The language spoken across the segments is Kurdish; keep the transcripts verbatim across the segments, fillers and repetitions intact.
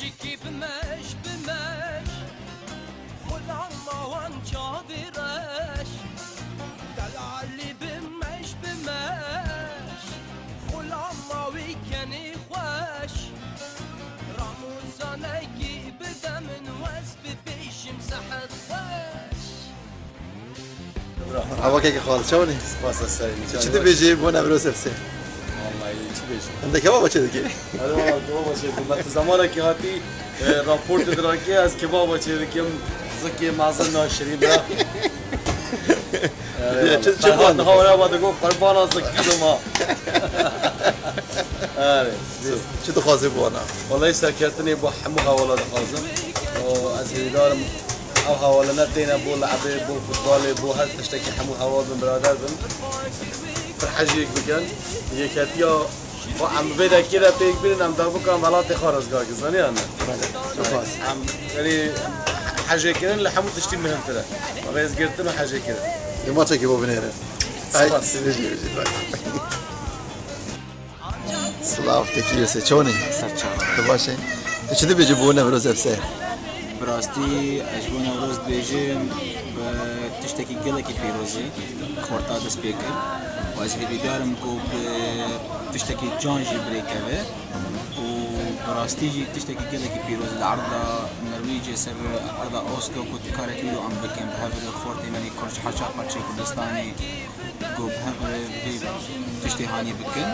Şikî bimeş, bimeş, xulama wan çavê reş. Delalî bimeş, bimeş, xulama wî kenê xweş. Ramûzanekî bide min wez bibêjim sehet xweş. Merhaba keke xal, çawanî? Spas, ez serî. Çi dibêjî bo Newroz F C? Vallahi çi bêjim? Em de kebaba çê dikê. Alo, kebaba çê dikê. Me tu zamanekî hatî, e, raportê dirakê, ez kebaba çê dikim. Zikê mezin naşirî bira. Ya, çi, çi Ferhat ban? Niha were ba digo qurbana zikî dima. Evet. Çi dixwazî bo wana? Wallahî serkeftinê bo hemû hevala dixwazim. Û ez hêvîdar im ew hevalane têne bo le'bê, bo futbolê, bo her tiştekî hemû heval bin, birader bin. Pir hejiyek bikin. Yeketiya xwe em vê dekê de pêk bînin, em derbikan welatê xwe rizgar kin, zanî yan ne? Belê, spas. Em, yanî hejêkirin li hemû tiştî muhimtir e. Rêzgirtin û hejêkirin. Ê maçekî bo binêrin. Ay, spas. Bijî, bijî, bak. Silav, tekî wese çonî? Ser çava. Tu baş î? Tu çi dibêjî bo Newroz F C? Bi rastî ez ji bo Newroz dibêjim, bi tiştekî gelekî pîrozî xorta dest pê kir. Û ez hêvîdar im ku bi tiştekî can jî bi rê keve. Û bi rastî jî tiştekî gelekî pîroz li erda Norwêcê ser erda Oslo ku tu karek wî em bikin, bi hev re xortê me yê Kurd ji her çar parçeyê Kurdistanê ku bi hev re vê tiştê hanî bikin.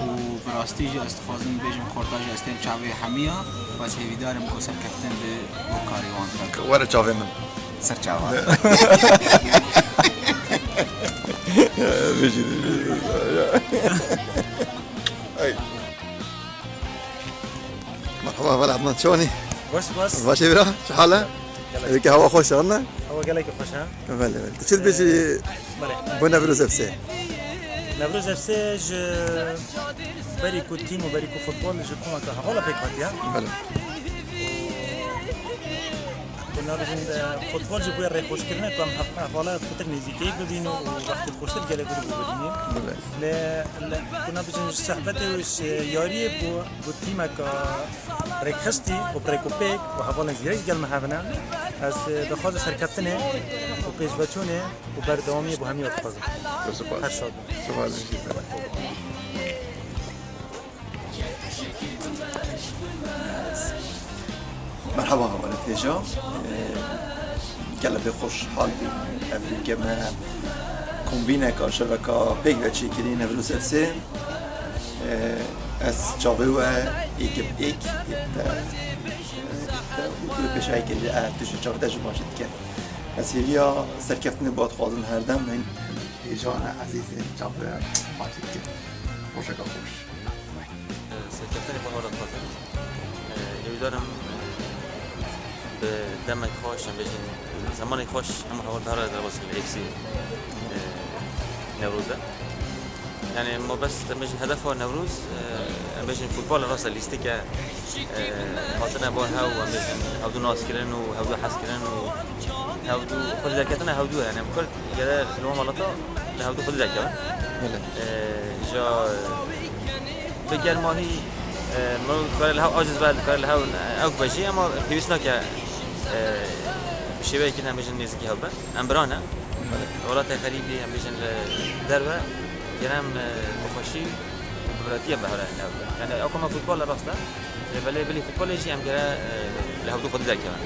Û bi rastî jî ez dixwazim bêjim, xorta jî ez têm çavê hemiya, û ez hêvîdar im ku serkeftin bi bo karê wan bike. Were çavê min. Ser çava. Bijî, bijî. Ay. Merhaba, heval Adnan, çawanî? Baş, baş. Baş e bira, çi hal e? Gelek. Êdî hewa xweş e, ne? Hewa gelekî xweş e. Belê, belê. Tu çi dibêjî, ee, belê, bo Newroz F C? Newroz F C ji berî ku tîm û berî ku futbol ji komeka hevala pêk hatiye. Belê. Ku nabêjin, e, futbol jî bûye rêxweşkirine ku em hev-, hevala pitir nêzîkeyî bibînin û wextê xweştir gelek were bibînin. Belê. Lê, lê ku nabêjin ji sohbetê û ji yariyê bû, bû tîmeka rêkxistî û bi rêk û pêk û hevalên zîrek gel me hev ne. Ez, e, daxwaza serkeftinê û pêşveçûnê û berdewamiyê bo hemiya dixwazim. Zor spas. Her şad bin. Spas. Merhaba, hevalê têja. Ee, gelek bê xweşhal bûm. Ev yeke me kombîneka şeveka pêk ve çêkirî Newroz F C. Ee, ez çavê we êk bi êk, êk te, êk te û tu pêşayê kirî, ev tu ji çavê te ji baş dikin. Ez hêviya serkeftinê bo dixwazim her dem, hîn hêjana ezîzê çavê we baş dikin. Rojeka xweş. Serkeftinê xwe hevala dixwazim. Hêvîdar im, e, bi demek xweş, em bêjin, zemanê xweş hemû heval bi hev re derbas bin li êksî, e, Newroz de. Yani mabest, em bêjin, hedefa Newroz, e, em bêjin, futbol e, rast e, lîstik e, e, hatine bar hev, em bêjin, hevdû nas kirin û hevdû hez kirin û hevdû xwedî derketine hevdû e. Yani em Kurd gere li wan welata li hevdû xwedî derkevin. Belê. E, ja, bi germahî, e, mirov dikare li hev aciz be, dikare li hev ewk be jî, ema pêwîst nake, e, bi şêweyekî din em bêjin nêzîkî hev be. Em bira ne. Belê. Welatê xerîbî em bêjin li derve, gere em, e, bi xweşî û bi biratiya bi hev re hev be. Yani ew koma futbol e rast e. Lê belê bilî futbolê jî em gere, e, li hevdû xwedî derkevin.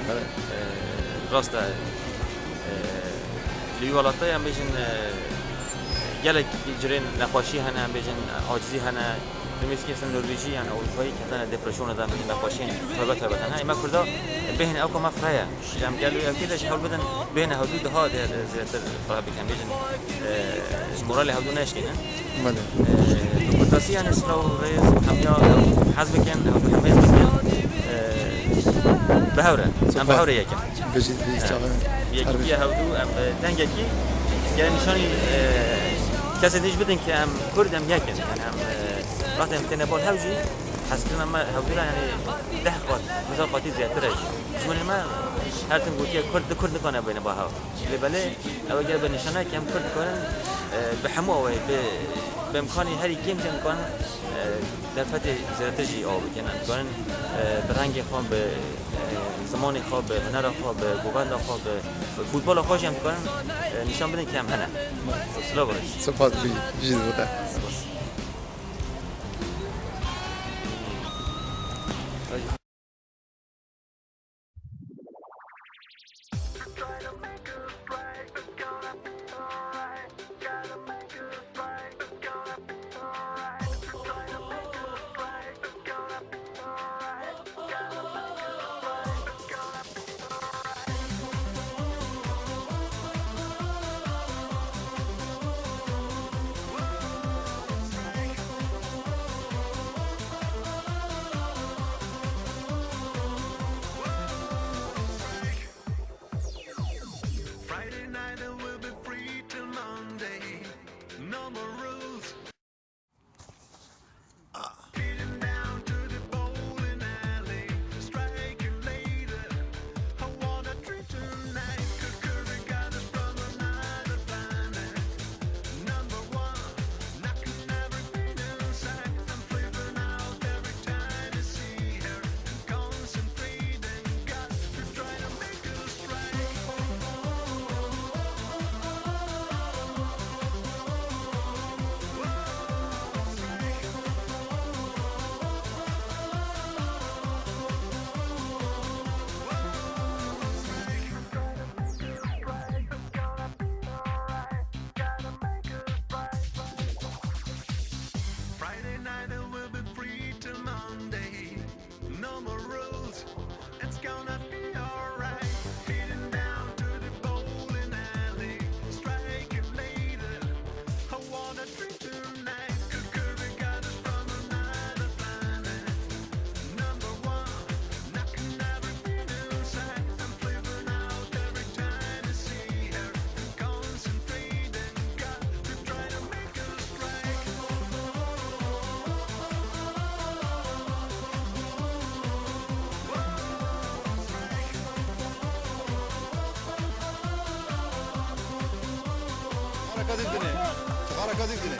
Belê. E, rast e. E, li wî welatê em bêjin, e, gelek curên nexweşî hene, em bêjin acizî hene. Demê sî mesela Norwêcî, yani Ewropayî ketine depresyona de, em bêjin nexweşiyên taybet taybet hene. Ê me Kurda bêhne ew koma fireye. Em gel wê ewkê de jî hewl bidin, bêhne hevdû daha de zêdetir fire bikin. Bêjin, e, moralê hevdû neşkênin. Belê. E, bi kurtasî yani silav û rêz, hemiya hez bikin, hevdû hemêz bikin. E, bi hev re. Em bi hev re yek in. Bijî, bijî, çawa. Yekîtiya hevdû, em bi dengekî gere nîşanî, e, kesên din jî bidin ki em Kurd, em yek in. Yani em, e, wextê em têne bal hev jî, hezkirina me hevdû re yani deh qat, hezar qatî zêdetir e jî. Dijminê me her tim gotiye Kurd, du Kurd nikane bêne ba hev. Lê belê ew ê gere be nîşanek em Kurd dikarin, e, bi hemû awayî, bi, bi imkanî herî kêm jî em dikarin, e, Derfetê zêdetir jî awa bikin. Em dikarin, e, bi rengê xwe, bi, e, zimanê xwe, bi hunera xwe, bi govenda xwe, bi, bi fûtbola xwe jî em dikarin, e, nîşan bidin ke em hene. Silav re. Spas, bijî, bijî zêdetir. Friday night and we'll be free till Monday. No more rules. Feeling down to the bowling alley. Striking later. I wanna drink tonight. Could, could be goddess from another planet. Number one, knocking everything inside. I'm flipping out every time I see her. And concentrating, got to try to make a strike. Friday night and we'll be free till Monday. No more rules, it's gonna be alright. Heading down to the bowling alley, strike it later. I wanna drink tonight. Could, could be goddess from another planet. Number one, knocking everything inside. I'm flipping out every time I see her. And concentrating, got to try to make a strike. Harika dedin. Harika dedin.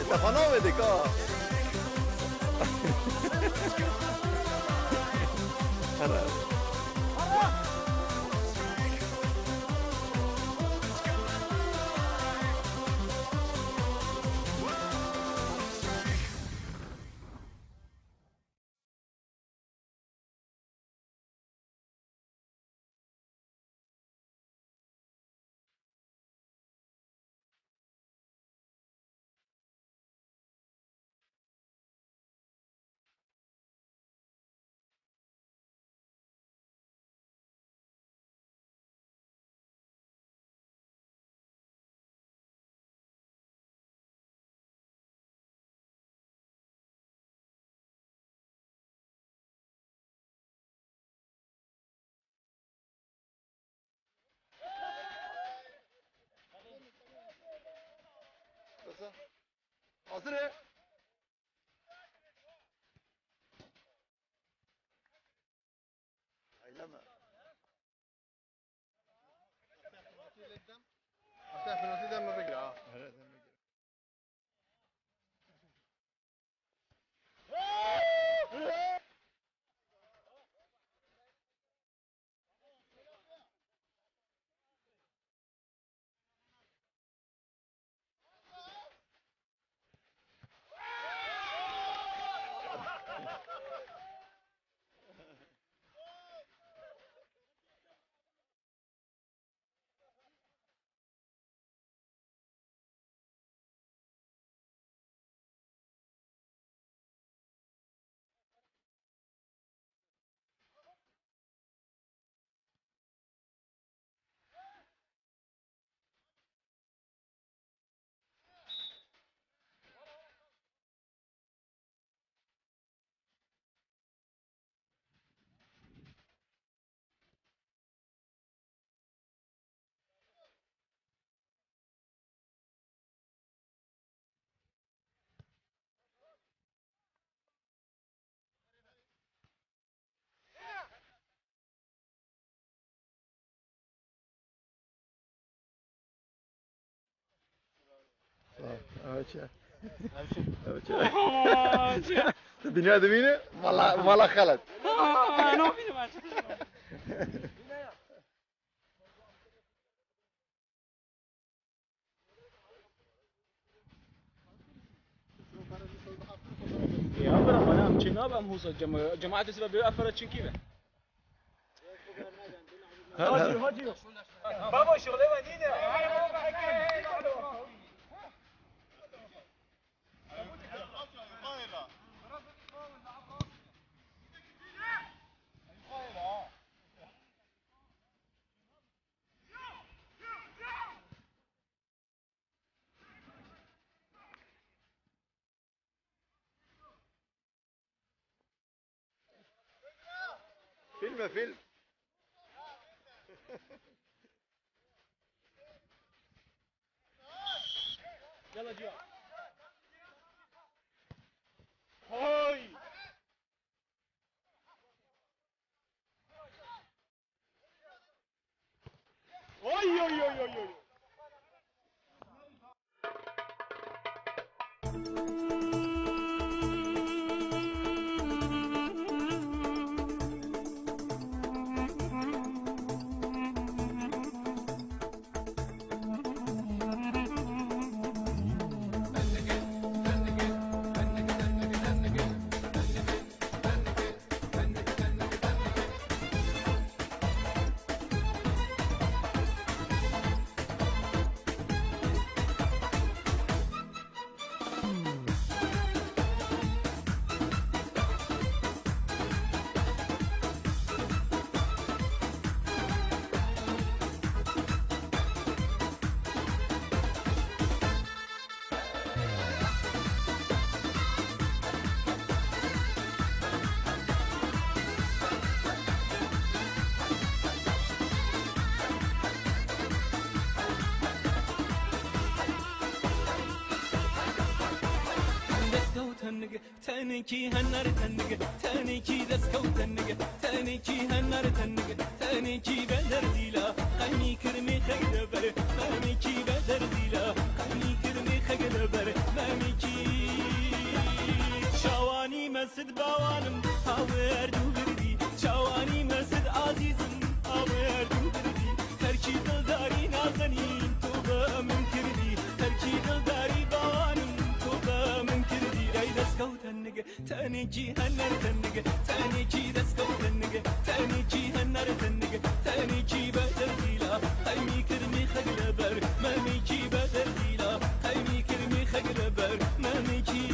Te xwe navê dika. Here. Hazır. Eyleme. Hatta penaltı denme bekle ha. Evet, denme bekle. Ev çi? Ev çi? Ev çi? Tu dinya dibîne? Mala, mala xelet. Aa, ne yapayım artık? Ya bira, bana em çê nabe em hosa cema-, cemaatê sibe bê efere çinkî be. Her, her. Baba, şuxulê we nîne. Filme, film. Yalla Cihan. Hay! Oy, oy, oy, oy, oy. Destkew tenik, tenekî hener tenik, tenekî destkew tenik, tenekî hener tenik, tenekî be derzîla, qemî kirmî xek de ber, tenekî be derzîla, qemî kirmî xek de ber, tenekî. Çawanî mesid bawanim, hawer du girdî, çawanî mesid azîzim, hawer du girdî, terkî dildarî nazenîn, tu be min kirdî, terkî dildarî bawanim, tu be min kirdî, ey destkew tenik. Tenekî hener tenik, tenekî destkew tenik, tenekî hener tenik, tenekî be derzîla, qeymî kirmî xek li ber, memekî be derzîla, qeymî kirmî xek li ber, memekî.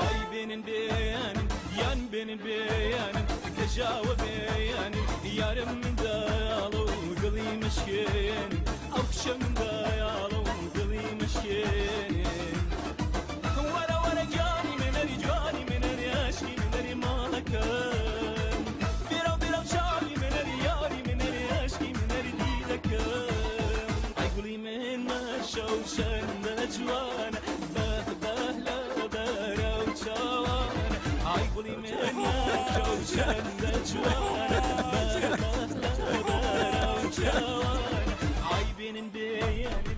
Ay benim beğenim, yan benim beğenim, gecawe beğenim, yarım da alo gılı mişkenim, akşam da alo gılı mişkenim. Were were canî min erî, canî min erî, eşkî min erî malekim. Bira bira çavî min erî, yarî min erî, eşkî min erî dîdekim. Ay gulî min meşew çende ciwan e, beh beh le bere û çawan e. Ay gulî min meşew çende ciwan e, beh beh le bere û çawan e. Ay benim beğenim.